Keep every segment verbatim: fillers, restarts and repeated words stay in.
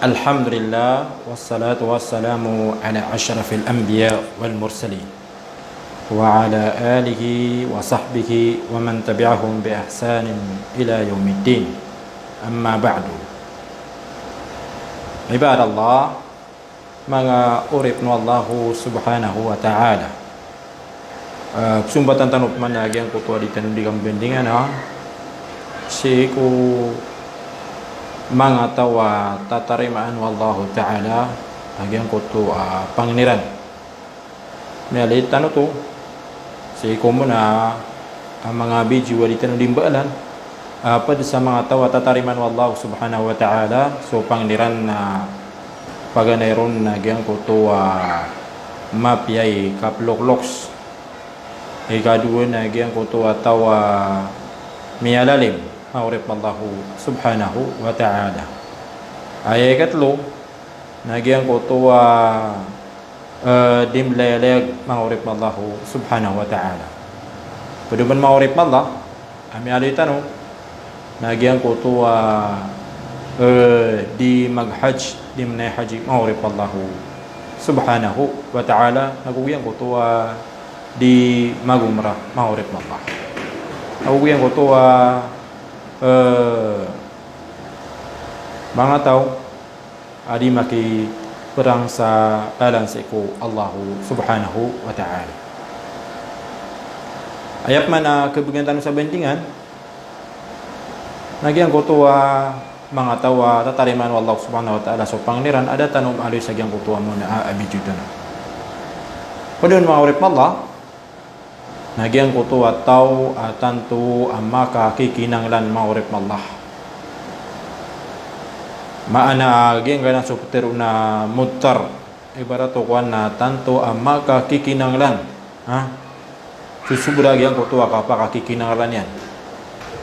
Alhamdulillah, wassalatu wassalamu ala ashrafil anbiya wal mursalin, wa ala alihi wa sahbihi wa man tabi'ahum bi ihsanin ila yawmiddin. Amma ba'du. Ibadallah, manga oripn o Allahu subhanahu wa ta'ala. Ah, pzombatan tano pman a giyangkoto a di tano di kambandingan, ah, sii ko manga taw a tatarimaan o Allahu ta'ala a giyangkoto a pangni ran. Miyaaloy tano oto sii ko mona a manga bidyo a di tano di mbaalan, ah, pd sa manga taw a tatarimaan o Allahu subhanahu wa ta'ala so pangni ran na paganay ron na giyangkoto a mapiya i kaplokloks. Ikadowa na giyangkoto a taw a miyalalim, manga oripn o Allahu subhanahu wa ta'ala. Aya ikatlo na giyangkoto a, eh, di mlayalayag, manga oripn o Allahu subhanahu wa ta'ala. Pd pman, manga oripn o Allah, a miyaaloy tano na giyangkoto a, eh, di maghajj, di mnay hajji, manga oripn o Allahu subhanahu wa ta'ala, nago giyangkoto a di magumrah, manga oripn o Allah. Nago giyangkoto a, eh, manga taw a di makiprang sa lalan sii ko Allahu subhanahu wa ta'ala. Aya pman a khabgan tano sa bandingan na giyangkoto a manga taw a tatarimaan o Allahu subhanahu wa ta'ala so pangni ran, a da tano maaloy sa giyangkoto a mona a bidyo tano. Pd on, manga oripn o Allah, na giyangkoto a taw a tanto a makakikinanglan, manga oripn o Allah. Maana a giyangkanan so ptharoon a mudtar, ibarat o kowan na tanto a makakikinanglan, ha? Sosobra giyangkoto a kapakakikinanglan iyan.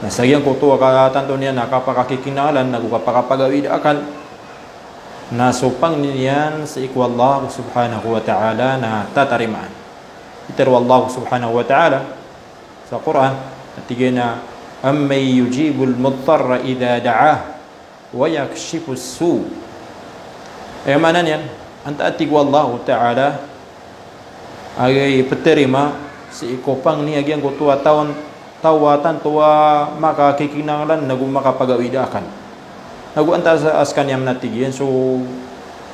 Na sa giyangkoto a katanto niyan a kapakakikinanglan nago kapakapagawid a akal, na so pangni niyan sii ko Allah subhanahu wa ta'ala na tatarimaan. Pitharo o Allah subhanahu wa ta'ala sa Qur'an, a tig iyan a, "Amman yujibul mudtarra idha da'ah wa yakshifus su'." Aya maana niyan, antaa, tig o Allah ta'ala, a gii ptharima sii ko pangni a giyangkoto a taw a, taw a tanto a makakikinanglan nago makapagawid a akal. Nago antaa sa, a skaniyan, na tig iyan, so,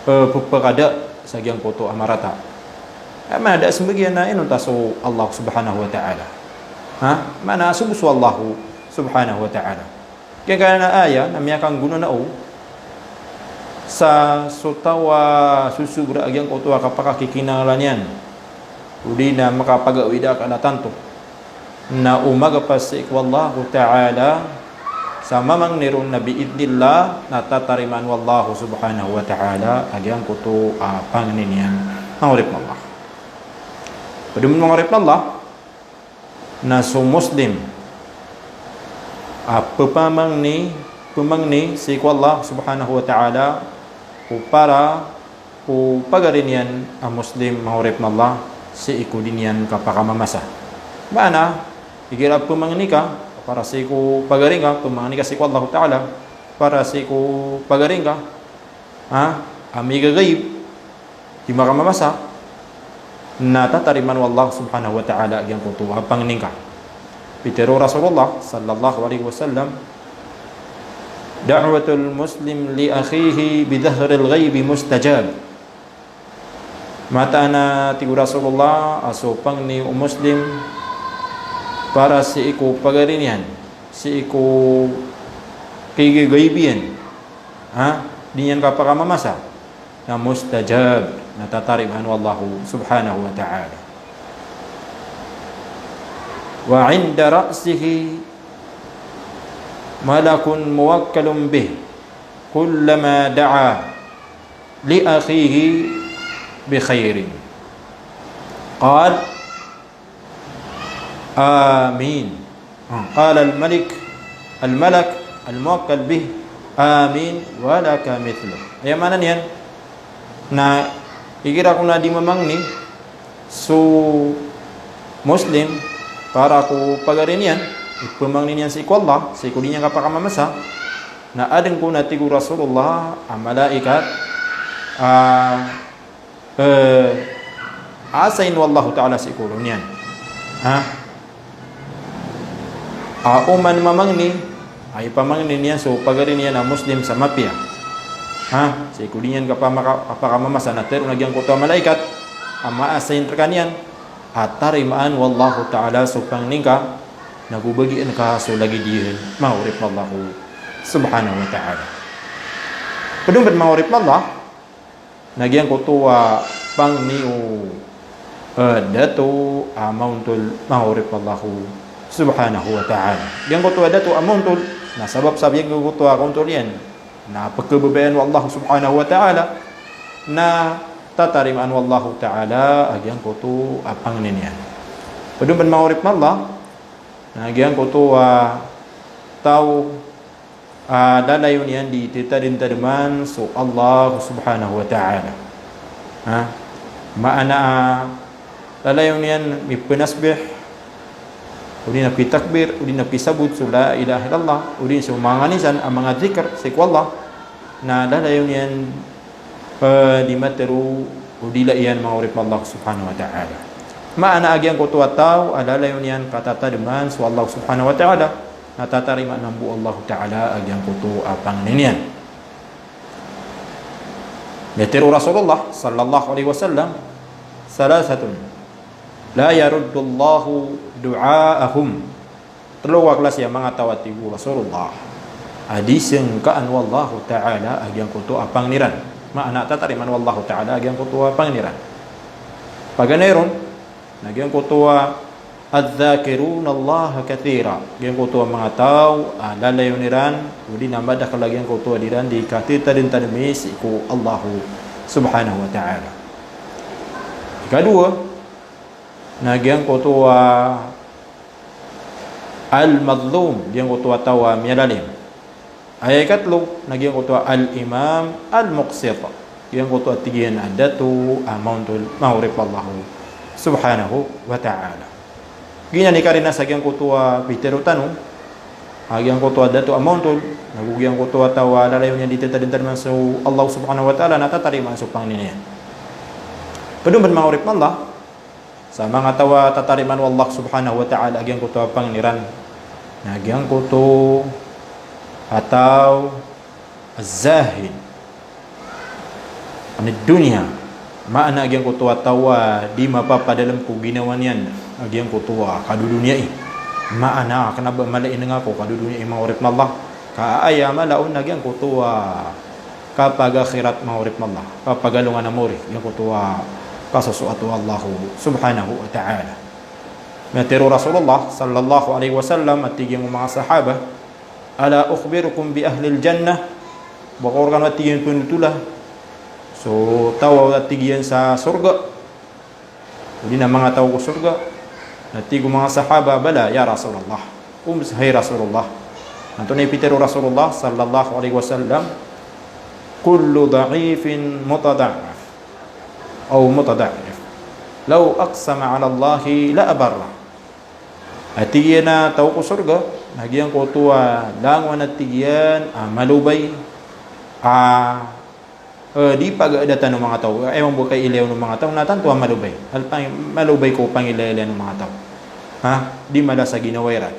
eh, pphakada sa giyangkoto a marata. Aya maana da a smbag iyan na inonta so Allah subhanahu wa ta'ala. Ha? Maana a so bo so Allah subhanahu wa ta'ala. Giyangkanan a aya na miyakanggonanao sa so taw a sosobra a giyangkoto a kapakakikinanglan iyan, odi na makapagawid a akal a tanto, na o magapas sii ko Allahu ta'ala sa mamangni ron na bi'idhnillah na tatarimaan o Allahu subhanahu wa ta'ala a giyangkoto a pangni niyan, manga oripn o Allah. Pd on, manga oripn o Allah, na so Muslim a pphmangni, pphmangni sii ko Allah subhanahu wa ta'ala ko para ko pagari niyan a Muslim, manga oripn o Allah, sii ko di niyan kapakamamasa. Maana, igira pphmangni ka para sii ko pagari ngka, pphmangni ka sii ko Allah ta'ala para sii ko pagari ngka, ha, a migagayb, di makamamasa, na tatarimaan o Allah subhanahu wa ta'ala a giyangkoto a pangni ngka. Pitharo o Rasulullah sallallahu alaihi wasallam, "Da'watul muslim li akhihi bi dhahril ghaibi mustajab." Mataan a, tig o Rasulullah, a so pangni o Muslim para sii ko pagari niyan, sii ko kigagayb iyan, ha, di niyan kapakamamasa, na mustajab, na tatarimaan o Allah subhanahu wa ta'ala. "Wa inda ra'sihi malakun muwakkalun bih, kullama da'a li akhihi bi khairin, qal, amin. Qala al-malik, al-malak, al-muwakkal bih, amin, wa laka mithluh." Aya maana niyan na igira kon a di mamangni so Muslim para ko pagari niyan, i pphmangni niyan sii ko Allah, sii ko di niyan kapakamamasa, Na adn kon, a tig o Rasulullah, a malaikat a, eh, a-assign o Allahu Ta'ala sii ko olo niyan. Ha? A oman mamangni, a ipamangni niyan so pagari niyan a Muslim sa mapiya. Ha? Sii ko di niyan kapamaka-, kapakamamasa na tharoon a giyangkoto a malaikat a ma-assign rkaniyan a tarimaan o Allahu Ta'ala so pangni ngka, nago bagian ka so lagid iyan, manga oripn o Allah Subhanahu wa Ta'ala. Pd on pn, manga oripn o Allah, na giyangkoto a pangni o, eh, dato a maontol, manga oripn o Allah Subhanahu wa Ta'ala. Giyangkoto a dato a maontol, na sabap sa giyangkoto a kaontol iyan na pkhababayaan o Allah Subhanahu wa Ta'ala, na tatarimaan o Allahu Ta'ala a giyangkoto a pangni niyan. Pd on pn, manga oripn o Allah, na giyangkoto a taw a lalayon iyan di titadmtadman so Allah Subhanahu wa Ta'ala. Ha? Maana a lalayon iyan mipnasbih, odi na pitakbir, odi na pisabot so la ilaha illallah, odi so manga nisan a manga dhikr sii ko Allah, na lalayon iyan, eh, di matharo o dila iyan, manga oripn o Allah Subhanahu wa Ta'ala. Maana a giyangkoto a taw a lalayon iyan katatadman so Allah Subhanahu wa Ta'ala, na tatarimaan mambo o Allah Ta'ala a giyangkoto a pangni niyan. Miyatharo o Rasulullah sallallahu alaihi wasallam, "Thalathatun la yaruddullahu du'aahum." Tlo a klasi a manga taw, a tig o Rasulullah, a di sangkaan o Allahu Ta'ala a giyangkoto a pangni iran. Maana a tatarimaan o Allahu Ta'ala a giyangkoto a pangni iran. Paganay ron, na giyangkoto a adh-dhakirunallaha kathira. Giyangkoto a manga taw a lalayon iran, odi na madakl a giyangkoto a di iran di katitadmtadmi sii ko Allahu Subhanahu wa Ta'ala. Ikadowa, na giyangkoto a al-madhlum, giyangkoto a taw a miyalalim. Aya ikatlo, na giyangkoto a al-imam al-muqsit. Giyangkoto a tig iyan a dato a maontol, manga oripn o Allah Subhanahu wa Ta'ala. Giyanan i karina sa giyangkoto a pitharo tano a giyangkoto a dato a maontol, nago giyangkoto a taw a lalayon iyan di titadmtadman so Allah Subhanahu wa Ta'ala, na tatarimaan so pangni niyan. Pd on pn, manga oripn o Allah, sa manga taw a tatarimaan o Allah Subhanahu wa Ta'ala a giyangkoto a pangni iran, na giyangkoto a taw a zahid anid dunya. Maana a giyangkoto a taw a di mapapadalm ko ginawa niyan a giyangkoto a kadodonyai. Maana a kna ba mala i nengka ko kadodonyai, manga oripn o Allah. Ka aya mala on na giyangkoto a kapagakhirat, manga oripn o Allah, kapagalongan a mori, giyangkoto a kasosoat o Allah Subhanahu wa Ta'ala. Miyatharo o Rasulullah sallallahu alaihi wasallam a tig iyan ko manga sahaba, "Ala ukhbirukum bi ahlil jannah?" Ba ko rkano, a tig iyan, pnotola so taw a tig iyan sa sorga, odi na manga taw ko sorga? Na tig o manga sahaba, "Bala ya Rasulullah." Om, hay Rasulullah. Antonaa i pitharo o Rasulullah sallallahu alaihi wasallam, "Kullu dha'ifin mutada'af, aw mutada'if, law aqsama 'ala Allahi la abarrah." A tig iyan a taw ko sorga, na giyangkoto a langon, a tig iyan, a malobay, a eh, di pagada tano manga taw, eh, mambo kailayan o manga taw, na tanto a malobay. Al-, pang-, malobay ko pangilaylay o manga taw. Ha? Di mala sa ginawa iran.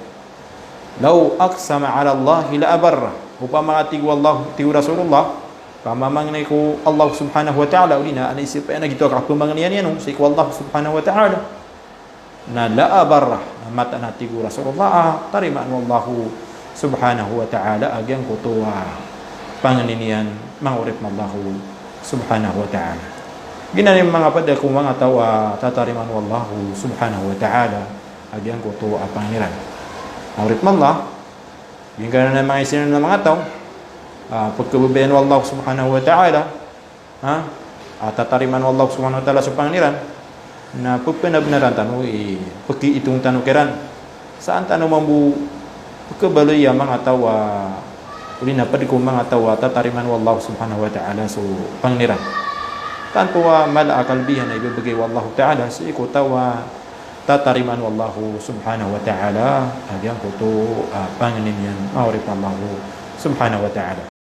"Law aqsama 'ala Allahi la abarrah." Opama ka, tig o Allah, tig o Rasulullah, pamamangni ko Allah Subhanahu wa Ta'ala, odi na, an isipayan a gito a kapamangnian iyan on sii ko Allah Subhanahu wa Ta'ala, na la abarrah, na mataan, a tig o Rasulullah, a tarimaan o Allah Subhanahu wa Ta'ala a giyangkoto a pangni niyan, manga oripn o Allah Subhanahu wa Ta'ala. Giyanan i manga pd ko manga taw a tatarimaan o Allah Subhanahu wa Ta'ala a giyangkoto a pangni iran. Manga oripn o Allah, giyangkanan a manga isinan a manga taw a pkhababayaan o Allah Subhanahu wa Ta'ala, ha? A tatarimaan o Allah Subhanahu wa Ta'ala so pangni iran, na pphanabenaran tano i pkiitong tano kiran. Saan tano mambo pkhabaloy a manga taw a, odi na pd ko manga taw a tatarimaan o Allah Subhanahu wa Ta'ala so pangni iran. Tanto a mala a kalbihan a ibibgay o Allah Ta'ala sii ko taw a tatarimaan o Allah Subhanahu wa Ta'ala a giyangkoto a pangni niyan, manga oripn o Allah subhanahu wa ta'ala.